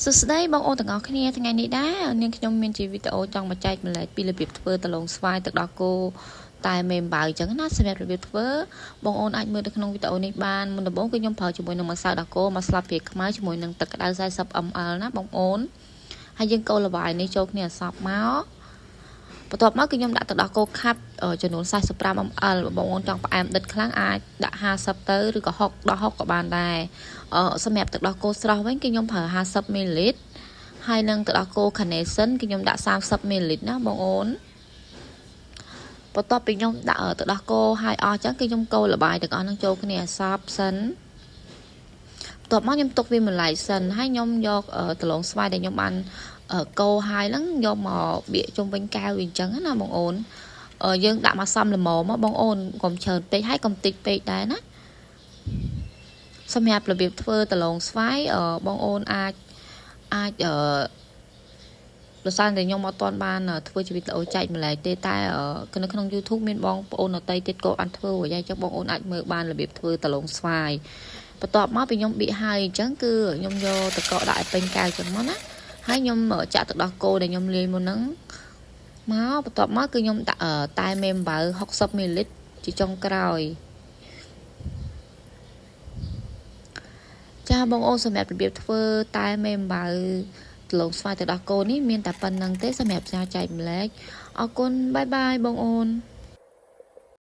សួស្តីបងប្អូនទាំងអស់គ្នាថ្ងៃនេះដែរនាងខ្ញុំមានជាវីដេអូចង់មកចែកម្លែកពីរបៀបធ្វើដំឡូងស្វាយទឹកដោះគោតែមេអំបៅអញ្ចឹងណាសម្រាប់របៀបធ្វើបងប្អូនអាចមើលនៅក្នុងវីដេអូនេះបានមុនដំបូងគឺខ្ញុំប្រើជាមួយនឹងម្សៅដោះគោមួយស្លាបព្រាខ្មៅជាមួយនឹងទឹកក្តៅ40 ml ណាបងប្អូនហើយយើងកូរល្បាយនេះចូលគ្នាឲ្យសព្វមកបន្ទាប់មកគឺខ្ញុំដាក់ទឹកដោះគោខាប់ចំនួន45 ml បងប្អូនចង់ផ្អែមដិតខ្លាំងអាចដាក់50ទៅឬក៏6ដល់6ក៏បានដែរសម្រាប់ទឹកដោះគោស្រស់វិញគឺខ្ញុំប្រើ50មីលីលីត្រហើយនឹងទឹកដោះគោ Carnation គឺខ្ញុំដាក់30មីលីលីត្រណាបងអូនបន្ទាប់ពីខ្ញុំដាក់ទឹកដោះគោហើយអស់ចឹងគឺខ្ញុំកូរល្បាយទាំងអស់ហ្នឹងចូលគ្នាឲ្យសព្វសិនបន្ទាប់មកខ្ញុំទុកវាមួយឡែកសិនហើយខ្ញុំយកដំឡូងស្វាយដែលខ្ញុំបានកូរហើយហ្នឹងយកមកបៀកជុំវិញកែវវាអញ្ចឹងណាបងអូនយើងដាក់មកសំល្មមមកបងអូនកុំច្រើនពេកហើយកុំតិចពេកដែរណាសម្រាប់របៀបធ្វើដំឡូងស្វាយបងអូនអាចអាចអឺដោយសារតែខ្ញុំអត់ទាន់បានធ្វើជាវីដេអូចែកម្លែកទេតែនៅក្នុង YouTube មានបងប្អូនដទៃទៀតក៏បានធ្វើរួចហើយអញ្ចឹងបងអូនអាចមើលបានរបៀបធ្វើដំឡូងស្វាយបន្ទាប់មកពីខ្ញុំបៀកហើយអញ្ចឹងគឺខ្ញុំយកទឹកកកដាក់ឲ្យពេញកែវអញ្ចឹងមកណាហើយខ្ញុំចាក់ទឹកដោះគោដែលខ្ញុំលាយមុនហ្នឹងមកបន្ទាប់មកគឺខ្ញុំដាក់តែមេអំបៅ60មីលីលីត្រជាចុងក្រោយចាបងអូនសម្រាប់របៀបធ្វើតែមេអំបៅដំឡូងស្វាយទឹកដោះគោនេះមានតែប៉ុណ្្នឹងទេសម្រាប់ការចែកម្លែកអរគុណបាយបាយបងអូន។